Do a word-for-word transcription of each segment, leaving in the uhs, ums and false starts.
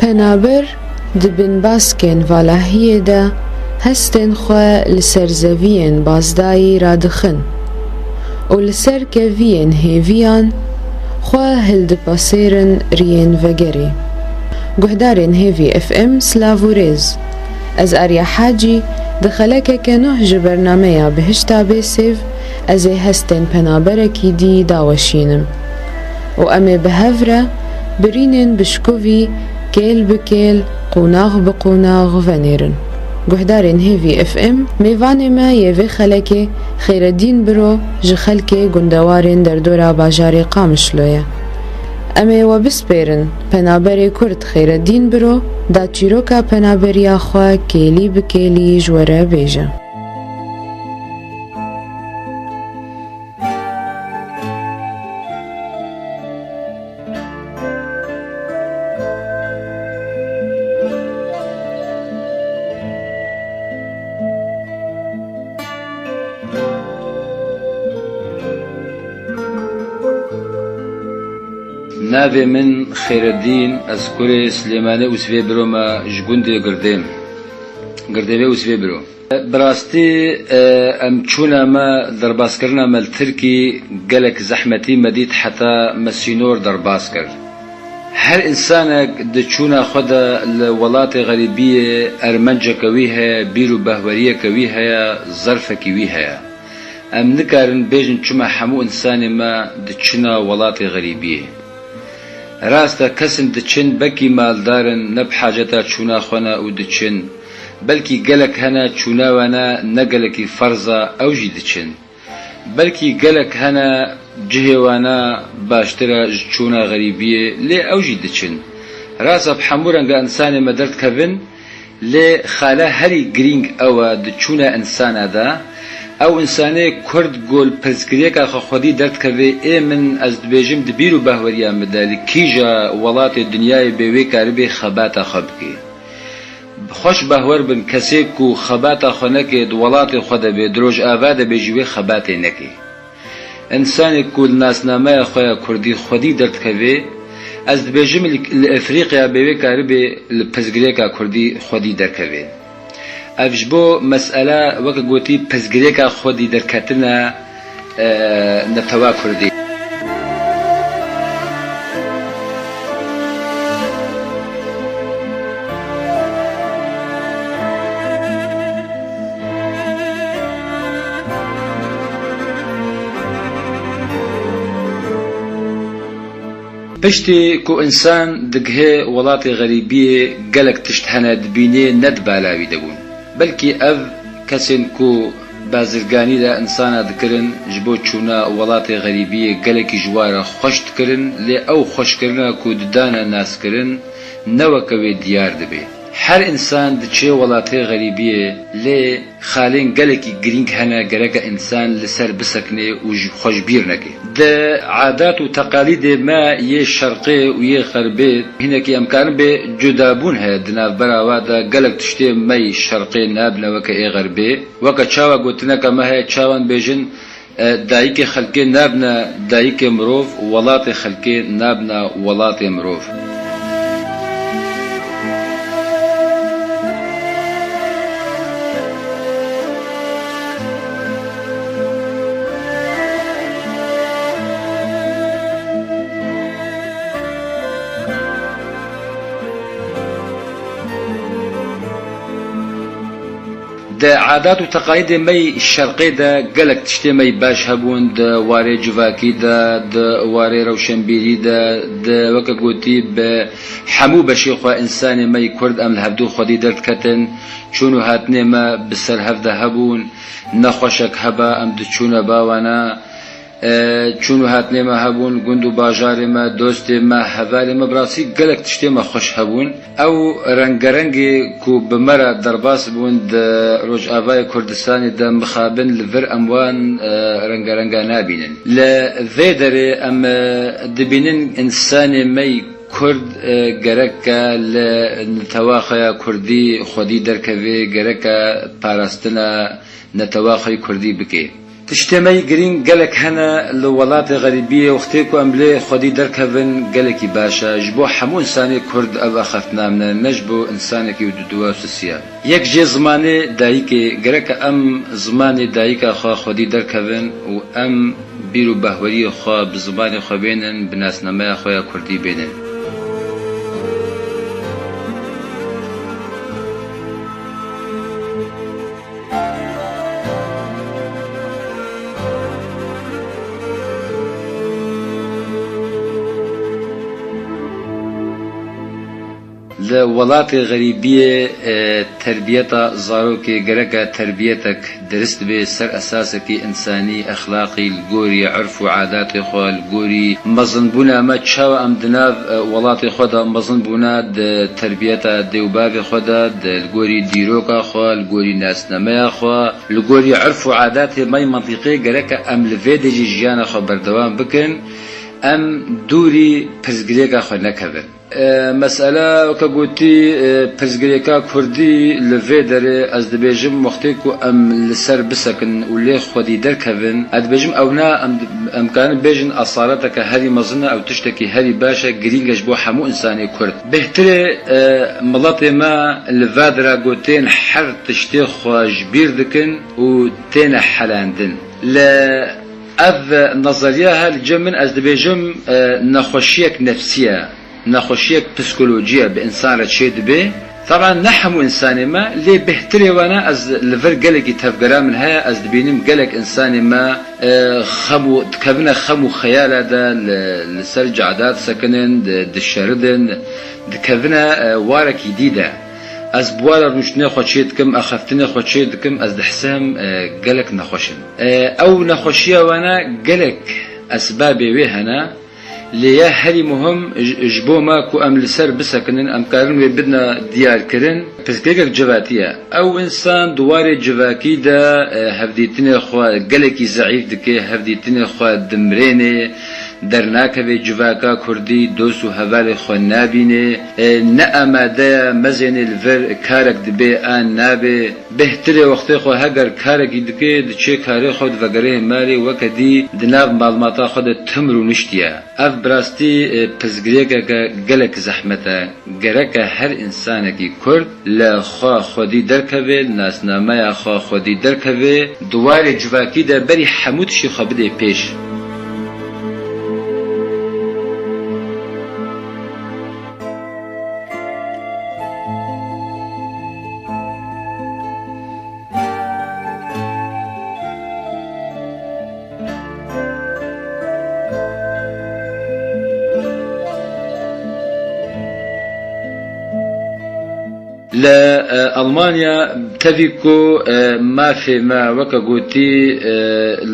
Penaber di binbaskên valahiyê de hestên xwe li ser zeviyên bazdayî radixin û li ser keviyên hêviyan xwe hildipasêrin riyên vegerê. Guhdarên Hêvî F M, silav û rêz. Ez Arya Hacî, di xelekeke nuh ji bernameya Bihişta Bêsêv, ez ê hestên penaberekî dî daweşînim. Û em ê bi hev re birînên bişkovî kêl bi kêl, qonax bi qonax venêrin. Guhdarên Hêvî F M, mêvanê me yê vê xelekê Xêredîn Biro ji xelkê gundewarên derdora bajarê Qamişlo ye. Em ê we bispêrin, penaberê Kurd Xêredîn Biro da çîroka penaberiya xwe kêlî bi kêlî ji we re bêje. Navê min Xêredîn, ez kurê Silêmanê Usvê Biro me, ji gundê Girdê me. Girdêvê Usvê Biro. Bi rastî, e, em çûna me, derbaskirina me li Tirkî gelek zehmetî me dît, heta me sînor derbas kir. Her însanek di çûna xwe de li welatê xerîbiyê ermenceke wî heye, bîr û behweriyeke wî heye, zerfekî wî heye. Em nikarin bêjin çima hemû însanê me diçina welatê xerîbiyê. Rast e, kesên diçin belkî maldar in, ne bi haceta çûna xwe ne û diçin. Belkî gelek hene çûna we ne, ne gelekî ferz e, ew jî diçin. Belkî gelek hene cihê we ne baştir e ji çûna xerîbiyê, lê ew jî diçin. Rast e, bi hemû renga însanê me derdikevin, lê xala herî girîng ew e di çûna însana de, ew însanê Kurd ku li pirsgirêka xwe xwedî derdikeve, ê min, ez dibêjim, di bîr û behweriya min de li kîja welatê dinyayê bê wê karibê xebata xwe bike. Xweş behwer bin, kesê ku xebata xwe neke, di welatê xwe de be, di Rojava de be jî wê xebatê neke. Însanê ku li nasnameya xwe ya kurdî xwedî derdikeve, ez dibêjim li, li Efrîqya be wê karibe li pirsgirêka kurdî xwedî derkeve. Ev ji bo mesele weke gotî pirsgirêka xwedî derketina, e, netewa kurdî. Piştî ku însan digihê welatê xerîbiyê, gelek tişt hene dibînê ne di bala wî de bûn. Belkî ev kesên ku bazirganî de însana dikirin, ji bo çûna welatê xerîbiyê gelekî ji wa re xweş dikirin, lê ew xweşkirina ku didane naskirin, ne weke wê diyar dibe. Her însan diçe welatê xerîbiyê, lê xalên gelekî girîng hene, gereke însan li ser bisekine û ji xwe ji bîr neke. Di adat û teqalîdê me yê şerqê û yê xerbê hinekî em karin bê cudabûn heye di navbera we de, gelek tiştê me yî şerqê nabine weke ê xerbê. Weke çawa gotineke me heye, çawan bêjin, e, dayikê xelkê nabine dayikê mirov, welatê xelkê nabine welatê mirov. Di adat û teqalîdê me yî şerqê de gelek tiştê me yî baş hebûn, di warê civakî de, di warê rewşenbîrî de, di, weke gotî, bi hemû beşê xwe însanê me yî kurd em li hevdû xwedî derdiketin, çûn û hatinê me bi ser hev de hebûn, nexweşek heba em diçûne ba wana, E, çûn û hatinê me hebûn, gund û bajarê me, dostê me, hevalê me, bi rastî gelek tiştê me xweş hebûn. Ew rengerengê ku bi me re derbas bûn di Rojavayê Kurdistanê de mixabin li vir em wan, e, rengerenga nabînin. Li vê derê em, e, dibînin însanê me yî Kurd, e, gereke li netewa xwe ya Kurdî xwedî derkeve, gereke parastina netewa xwe yî Kurdî bike. Tiştê me yî girîng gelek hene li welatê xerîbiyê, wextê ku em lê xwedî derkevin gelekî baş e. Ji bo hemû însanê Kurd ev axaftina min e, ne ji bo însanekî û duduwa û sisiya. Yek jê zimanê dayikê, gereke em zimanê dayika xwe xwedî derkevin û em bîr û bahweriyê xwe bi zimanê xwe bênin, bi nasnameya xwe ya Kurdî bênin. Li welatê xerîbiyê, e, terbiyeta zarokê gereke terbiyetek dirist bê, ser esasekî însanî, exlaqî, li gorî erf û adatê xwe, li gorî mezinbûna me, çawa em di nav, e, welatê xwe de mezin bûne, di terbiyeta dê û bavê xwe de, di, li gorî dîroka xwe, li gorî nasnameya xwe, li gorî erf û adatê me yê mintîqê gereke em li vê dê jî jiyana xwe berdewam bikin, em dûrî pirsgirêka xwe nekevin. E, mesele, weke gotî, e, pirsgirêka kurdî li vê derê ez dibêjim, wextê ku em li ser bisekin û lê xwedî derkevin, ez dibêjim, ew ne, em, em karin bêjin esaleteke herî mezin e, ew tiştekî herî baş e, girîng e ji bo hemû însanê kurd. Bêhtirê, e, miletê me li va dira ku tên her tiştê xwe ji bîr dikin û têne helandin. Li ev nezeriya he li cem min, ez dibêjim, e, nexweşiyek nefsî ye. Nexweşiyek psîkolojî ye, bi însan re çê dibe. Teban ne hemû însanê me, lê bêhtirê wan e. Ez li vir gelekî tevgera min heye, ez dibînim gelek însanê me, e, xem û, dikevine xem û xeyala de, li, li ser cada disekinin, di, dişeridin, dikevine, e, warekî dî de. Ez bi wan re rûniştinê xwe çê dikim, axaftinê xwe çê dikim, ez dihsim, e, gelek nexweş in. E, ew nexweşiya wan e, gelek esbabê wê hene. Lê ya herî muhim ji, ji bo me ku em li ser bisekinin, em karin wê bidine diyarkirin, pirsgirêkek civatî ye. Ew însan di warê civakî de, e, hevdîtinê xwe gelekî zeîf dike, hevdîtinê xwe dimrênê, dernakeve civaka kurdî, dost û hevalê xwe nabînê, e, ne amade ye, mezênê li vir karek dibe an nabe. Bêhtirê wextê xwe heger karekî dike, diçê karê xwe divegerê malê, weke dî di nav malmata xwe de tim rûniştiye. Ev bi rastî, e, pirsgirêkeke gelek zehmet e. Gereke her însanekî kurd li xwe xwedî derkeve, li nasnameya xwe xwedî derkeve, di warê civakî de berî hemû tiştî xwe bidê pêş. Li, e, Almanya tevî ku, e, mafê me, weke gotî, e,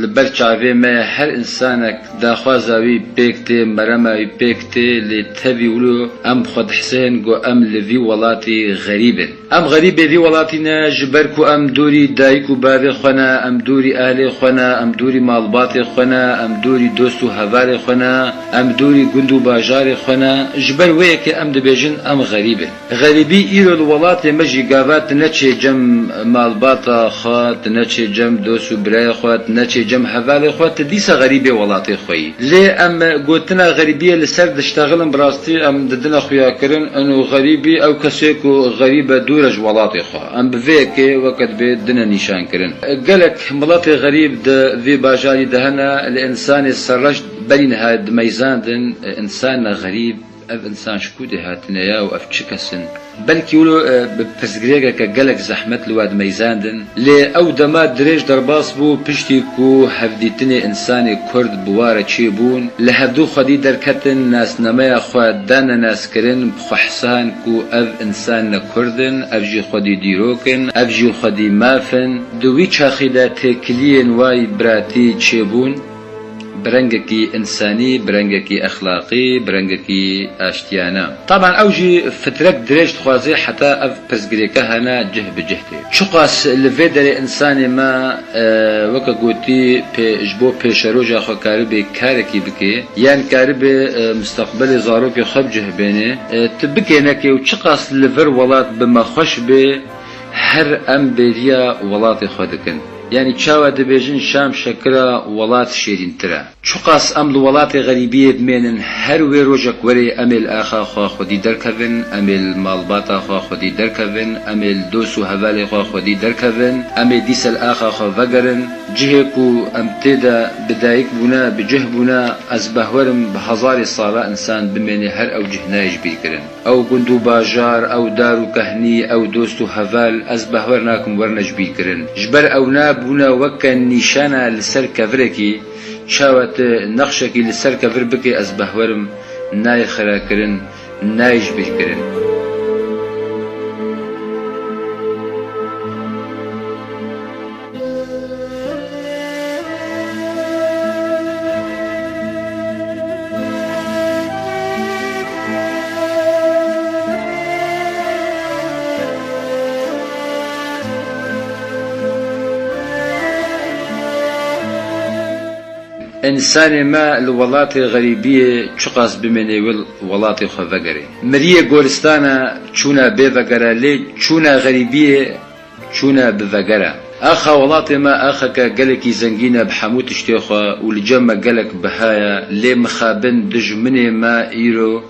li ber çavê me ye, her însanek daxwaza wî pêk tê, merema wî pêk tê, lê tevî wilo em bi xwe dihsên ku em li vî welatî xerîb in. Em xerîbê vî welatî ne, ji ber ku em dûrî dayik û bavê xwe ne, em dûrî ehlê xwe ne, em dûrî malbatê xwe ne, em dûrî dost û hevalê xwe ne, em dûrî gund û bajarê xwe ne. Ji ber wê yekê em dibêjin em xerîb in. Xerîbî îro li welatê me jî gava tu neçê cem malbata xwe, tu neçê cem dost û birayê xwe, tu neçê cem hevalê xwe, tu dîsa xerîbê welatê xwe yî. Lê em gotina xerîbiyê li ser diştexilin, bi rastî em didine xuyakirin, ino xerîbî ew kesê ku xerîb e dûr e ji welatê xwe. Em bi vê yekê weke dibê dine nîşankirin. Gelek miletê xerîb di vî bajarî de hene, li însanê serreş berî niha dimeyzandin, însan xerîb, ev însan ji ku dê hatine ya û ev çi kes in? Belkî wilo, e, bi pirsgirêkeke gelek zehmet li we dimeyzandin, lê ew dema dirêj derbas bû, piştî ku hevdîtinê însanê kurd bi wa re çêbûn, li hevdû xwedî derketin, nasnameya xwe dane naskirin, bi xwe hisan ku ev însan ne kurd in, ev jî xwedî dîrok in, ev jî xwedî maf in. Di wî çaxî de têkiliyên wa yî biratî çêbûn. Bi rengekî însanî, bi rengekî exlaqî, bi rengekî aştiyane. Taban ew jî fitrek dirêj dixwaze heta ev pirsgirêke hene cih bi cih tê. Çiqas li vê derê însanê me, e, weke gotî, pê, ji bo pêşeroja xwe karibê karekî bike, yan karibê, e, mustaqbelê zarokê xwe bi cih bêne, e, tu bikê nekê û çiqas li vir welat bi me xweş bê, her em bêriya welatê xwe dikin. Yanî çawa dibêjin şam şekira welat şêrîntir e. Çiqas em li welatê xerîbiyê bimênin, her wê rojek werê em ê li axa xwe xwedî derkevin, em ê li malbata xwe xwedî derkevin, em ê li dost û hevalê xwe xwedî derkevin, em ê dîsa li axa xwe vegerin. Cihê ku em tê de bi dayik bûne, bi cih bûne, ez behwerim bi hezarê sala însan bimêne her ew cih nayê ji bîr kirin. Ew gund û bajar, ew dar û kehnî, ew dost û heval, ez behwer nakim werine ji bîr kirin. Ji ber ewna bûne weke nîşana li ser kevirekî, çawa tu nexşekî li ser kevir bikê, ez behwerim nayê xirakirin, nayê ji bîr kirin. Însanê me li welatê xerîbiyê çiqas bimêne wê li welatê xwe vegerê. Miriyê goristana çûna bê vegera, lê çûna xerîbiyê çûne bi vegere. Axa welatê me axeke gelekî zengîn e bi hemû tiştê xwe û li cem me gelek biha ye, lê mixabin dijminê me îro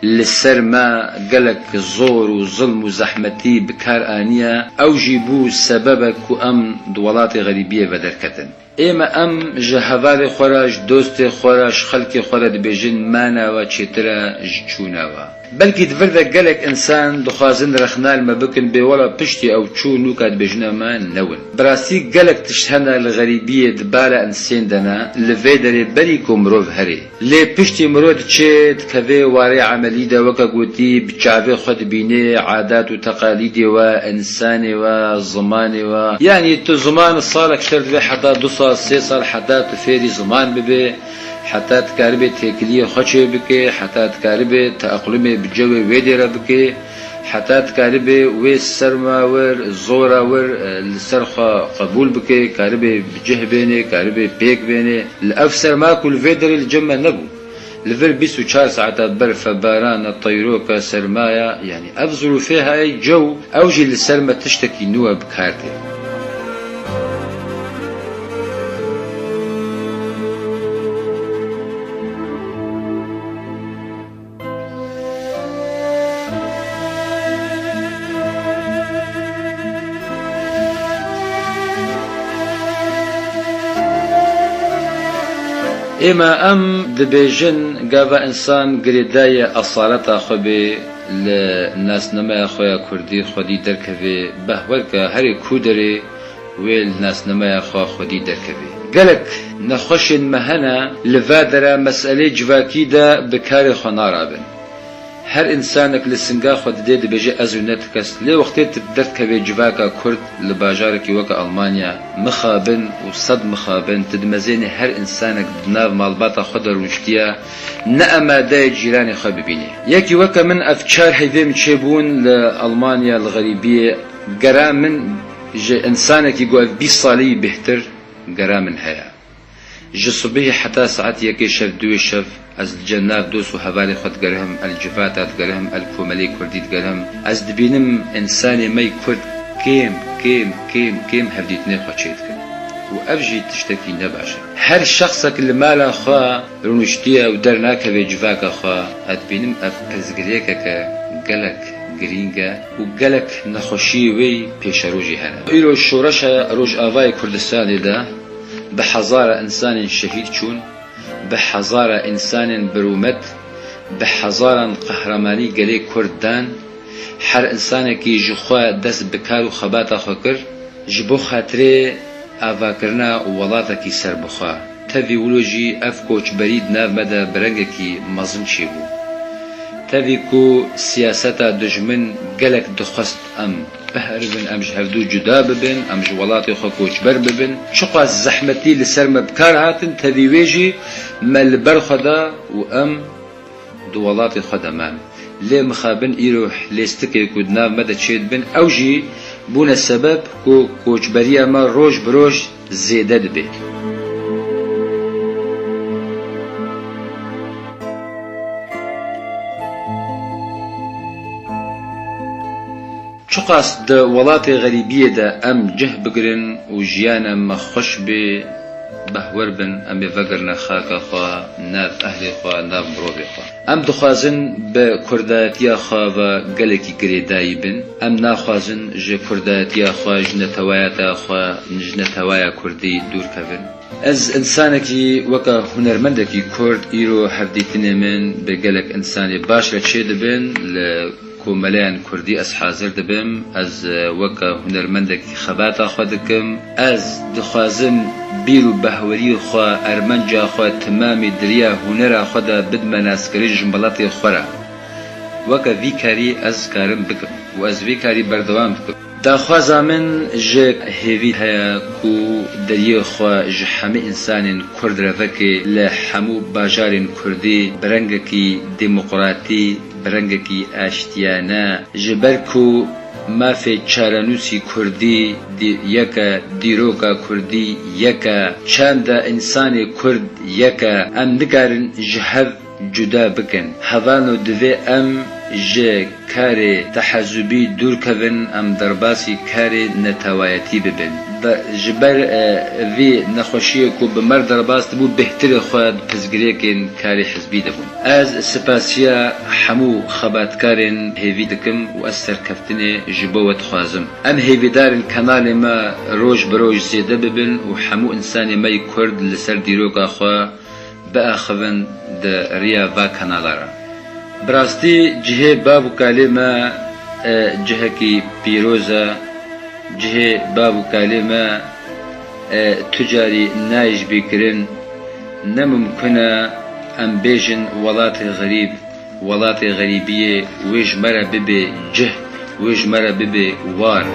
li ser me gelek zor û zilm û zehmetî bi kar aniye. Ew jî bû sebebek ku em di welatê xerîbiyê vederketin. Ême em ji hevalê xwe re, ji dostê xwe re, ji xelkê xwe re dibêjin, mana we çêtir e ji çûna we. Belkî di vir de gelek însan dixwazin rexna li me bikin, bê wela piştî ew çû nûka dibêjina me newin. Bi rastî gelek tişt hene li xerîbiyê di bala însên de ne, li vê derê berî ku mirov herê. Lê piştî mirov diçê, dikeve warê emelî de, weke gotî, bi çavê xwe dibînê adat û teqalîdê we, însanê we, zimanê we. Yanî tu ziman salek ser divê heta du sal, sê sal heta tu fêrî ziman bibê, heta tu karibê têkiliyê xwe çêbikê, heta tu karibê teeqlumê bi cewê wê dê re bikê, heta tu karibê wê serma wir, zora wir, e, li ser xwe qebûl bikê, karibê bi cih bênê, karibê pêk bênê. Li ev serma ku li vê derê li cem me nebû. Li vir bîst û çar saeta berf e, baran e, teyroka, serma ye, yanî ev zirûfê heye, cew, ew jî li ser me tiştekî nû e bi kar tê. Ême em dibêjin, gava însan girêdayê esaleta xwe bê, li nasnameya xwe ya kurdî xwedî derkevê, behwer ke herê ku derê wê li nasnameya xwe xwedî derkevê. Gelek nexweşên me hene, li va dera meselê civakî de bi karê xwe narabin. Her însanek li singa xwe didê, dibêje ez û ne ti kes. Lê wextê tu derdikevê civaka kurd li bajarekî weke Almanya, mixabin û sed mixabin, tu dimezênî her însanek di nav malbata xwe de rûniştiye, ne amade ye cîranê xwe bibînê. Yekî weke min, ev çar heyvê min çêbûn li Almanya, li xerîbiyê. Gera min ji însanekî ku ev bîst salî bêhtir gera min heye. Ji sibihê heta saet yekê şev, duwê şev, ez li cem nav dost û hevalê xwe digerihim, el civata digerihim, el komelê kurdî digerihim. Ez dibînim însanê me yê kurd kêm, kêm, kêm, kêm hevdîtinê xwe çêdikin. Û ev jî tiştekî ne baş e. Her şexsek li mala xwe rûniştiye û dernakeve civaka xwe, ez dibînim ev pirsgirêkeke gelek girîng e û gelek nexweşiyê wê yî pêşerojê hene. Îro şoreşa Rojavayê Kurdistanê de bi hezara însanên şehîd çûn, bi hezara însanên bi rûmet, bi hezaran qehremanî gelê Kurd dan, her însanekî ji xwe dest bi kar û xebata xwe kir, ji bo xatirê avakirina welatekî serbixwe. Tevî wilo jî ev koçberî di nav me de bi rengekî mezin çêbû. Tevî ku siyaseta dijmin gelek dixwest em biherivin, em ji hevdû cuda bibin, em ji welatê xwe koçber bibin. Çiqas zehmetî li ser me bi kar hatin, tevî wê jî me li ber xwe da û em di welatê xwe de man. Lê mixabin îro lêstikê ku di nav me de çêdibin, ew jî bûne sebeb ku koçberiya me roj bi roj zêde dibe. Çiqas di welatê xerîbiyê de em cih bigirin û jiyana me xweş bê, behwer bin, em ê vegirine xaka xwe, nav ehlê xwe, nav mirovê xwe. Em dixwazin bi kurdayetiya xwe ve gelekî girêdayî bin. Em naxwazin ji kurdayetiya xwe, ji netewayeta xwe, ji netewaya kurdî dûr kevin. Ez însanekî weke hunermendekî kurd îro hevdîtinê min bi gelek însanê baş re çêdibin. Li komeleyan kurdî ez hazir dibim. Ez, e, weke hunermendekî xebata xwe dikim. Ez dixwazim bîr û behwerî xwe, ermenca xwe timamî di riya hunera xwe de bidime naskirin ji miletê xwe re. Weke vî karî ez karim bikim û ez vî karî berdewam dikim. Daxwaza min ji hêvî heye ku deriyê xwe ji hemî însanên kurd re veke li hemû bajarên kurdî bi rengekî demokratî, bi rengekî aştiyane, ji ber ku mafê çarenûsî kurdî di-, yek e, dîroka kurdî yek e, çanda însanê kurd yek e, em nikarin ji hev cuda bikin. Hevano divê em ji karê tehezubî dûr kevin, em derbasî karê netewayetî bibin. Be-, ji ber, e, vî nexweşiyê ku bi me re derbas dibû, bêhtirê xwe di pizgirêkên karê hizbî de bûn. Ez spasiya hemû xebatkarên hêvî dikim û ez serkeftinê ji bo we dixwazim. Em hêvîdarên kanalê me roj bi roj zêde bibin û hemû însanê me yê kurd li ser dîroka xwe biaxivin di riya va kanala re. Bi rastî cihê bav û kalê me, e, cihekî pîroz e. Cihê bav û kalê me, e, tu carî nayê ji bîr kirin. Ne mimkun e em bêjin welatê xerîb, welatê xerîbiyê, wê ji me re bibe cih, wê ji me re bibe war.